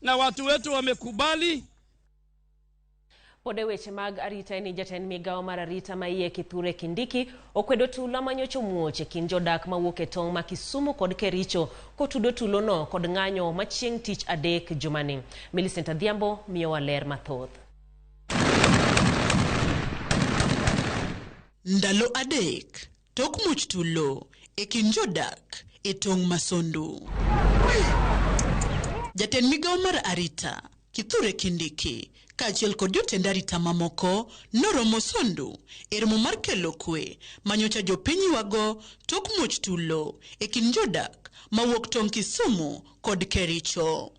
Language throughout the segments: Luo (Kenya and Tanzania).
Na watu wetu wamekubali. Pod e weche mag arita en ni jatend migawo mar arita ma iye Kithure Kindiki okwedo tula manyocha omuoch e kind jodak mawuok e tong' ma Kisumu kod Kericho kotudo tulono kod ng'anyo ma chieng' tich adek jumani. Millicent Adhiambo miyowa ler mathoth. Ndalo 3 tok much tulo e kind jodak e tong' ma Sondu. Jatend migawo mar arita Kithure Kindiki kaachiel kod jotend arita mamoko noromo Sondu e romo mar kelo kwe manyocha jopiny ywago tok muoch tulo e kind jodak mawuok tong' Kisumu kod Kericho.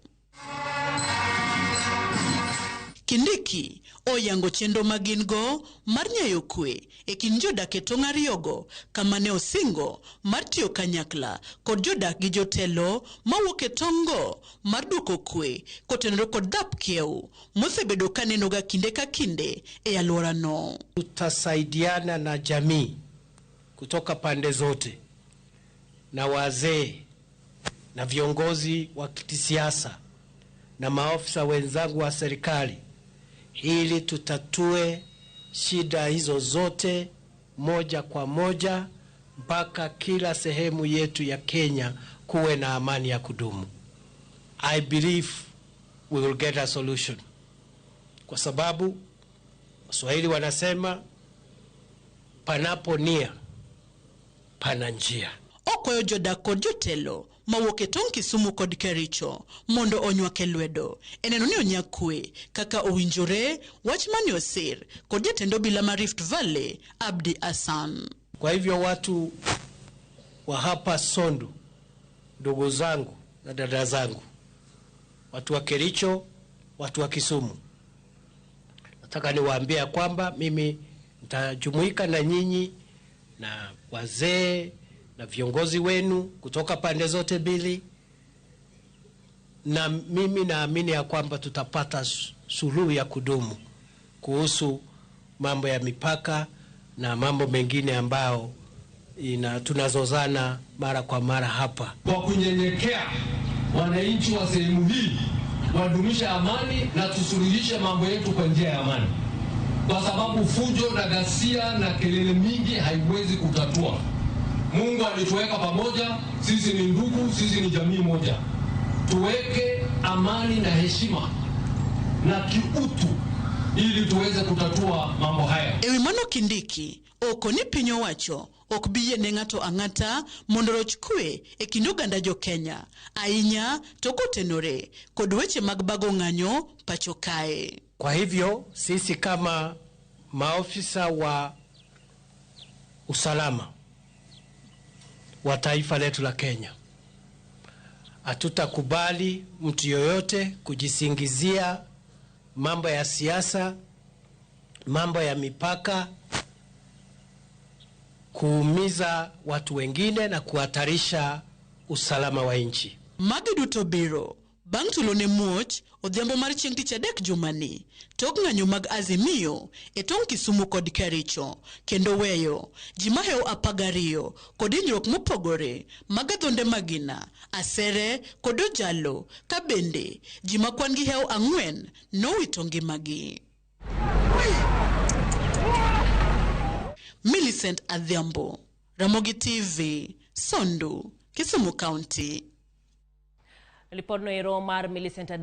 Kindiki oyango chenro ma gin go mar nyayo kwe e kind jodak e tong' ariyogo kama ne osingo mar tiyo kanyakla kod jodak gi jotelo mawuok e tong' go mar duoko kwe kotenore kod dhap kiew mosebedo ka nenoga kinde ka kinde e alworano. Tutasaidiana na jamii kutoka pande zote na wazee na viongozi wa kisiasa na maofisa wenzangu wa serikali ili tutatue shida hizo zote moja kwa moja mpaka kila sehemu yetu ya Kenya kuwe na amani ya kudumu. I believe we will get a solution, kwa sababu Waswahili wanasema panapo nia pana njia. Okwayo jodak kod jotelo mawuok e tong' Kisumu kod Kericho mondo onywake lwedo e neno ni onyak kwe kaka owinjore, wach mane osir kod jatend obila ma Rift Valley Abdi Hassan. Kwa hivyo watu wa hapa Sondu, ndugu zangu na dada zangu, watu wa Kericho, watu wa Kisumu, nataka niwaambie kwamba mimi nitajumuika na nyinyi na wazee na viongozi wenu kutoka pande zote mbili, na mimi naamini ya kwamba tutapata suluhu ya kudumu kuhusu mambo ya mipaka na mambo mengine ambayo tunazozana mara kwa mara hapa. Kwa kunyenyekea, wananchi wa sehemu hii wadumishe amani na tusuluhishe mambo yetu kwa njia ya amani, kwa sababu fujo na ghasia na kelele mingi haiwezi kutatua. Mungu alituweka pamoja, sisi ni ndugu, sisi ni jamii moja. Tuweke amani na heshima na kiutu ili tuweze kutatua mambo haya. Ewi mano Kindiki oko ni piny owacho ok bi yie ne ng'ato ang'ata mondo oroch kwe e kind oganda jo Kenya, ahinya to kotenore kod weche mag bago ng'anyo pacho kae. Kwa hivyo sisi kama maofisa wa usalama wa taifa letu la Kenya hatutakubali mtu yoyote kujisingizia mambo ya siasa, mambo ya mipaka, kuumiza watu wengine na kuhatarisha usalama wa nchi. Magi duto biro bang' tulo ne muoch odhiambo mar chieng' tich adek jumani tok ng'anyo mag Azimio e tong' Kisumu kod Kericho kendo weyo ji mahewo 12 kod hinyruok mopogore mag adhonde magina, asere kod ojalo, ka bende ji ma kwan gi hewo 4 nowito ngimagi. Millicent Adhiambo, Ramogi TV, Sondu, Kisumu County. Lipodno ero mar Millicent Adhiambo.